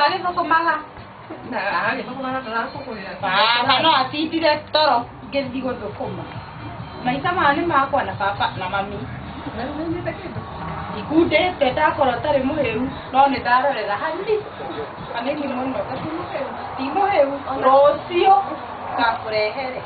Agĩthũkũmaga. Na agĩthũkũma na ndarakũgũrĩra. Baba no atindire toro ngĩthiĩ gũthũkũma. Maica maya nĩ makwa na baba na mami. Na nĩnyite kĩndũ. Ikundĩte ndakorwo tarĩ mũhĩu no nĩ ndarorera hanini hanini mũno. Ti mũhĩu. Ti mũhĩu. Rũciũ ngakũrehere.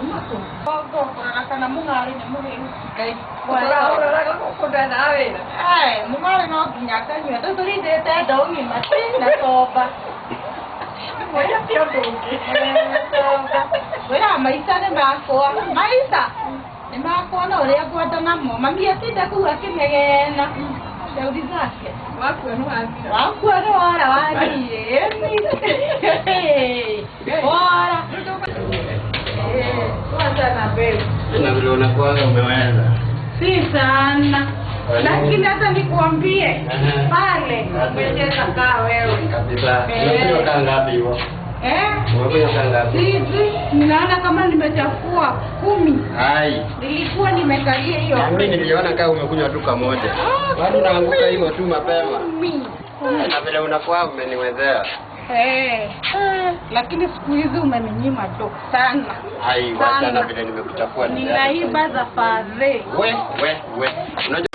Uma kũ? Ngũkũrora kana mũng'arĩ nĩ mũhĩu. Ngai. Ũroraga gũkũ ndethaga wĩra. Eh, mũng'arĩ no nginya akanyue. Rĩu tũrindĩte ndau ng'ima ti na comba. Mwenya ti ũndũ ũngĩ. Wĩra maica nĩ makwa. Maica nĩ makwa na ũrĩa ngwenda namo. Mami atinda kũu akĩnegena. Shauri zake. Wakua nĩ wathira. Wakua nĩ wora wathiĩ. Wora. Tuanza mbele. Na vile unakuanga umeweza. Si sana. Lakini hata nikuambie Aha. pale umecheza kaa wewe. Kabisa. Eh. Umekunywa kaa ngapi hivyo? Eh? Umekunywa kaa ngapi? Sijui, ninaona kama nimechafua 10. Hai. Nilikuwa nimekalia hiyo. Na mimi niliona kaa umekunywa tu kamoja. Ah, Bado unaanguka hivyo tu mapema. 10. Na vile unakuwa umeniwezea. Eh. Lakini siku hizi umeninyima do sana. Hai, wacha Sana. na vile nimekuchafua. Ninaiba za fadhe. We, we, we. Unajua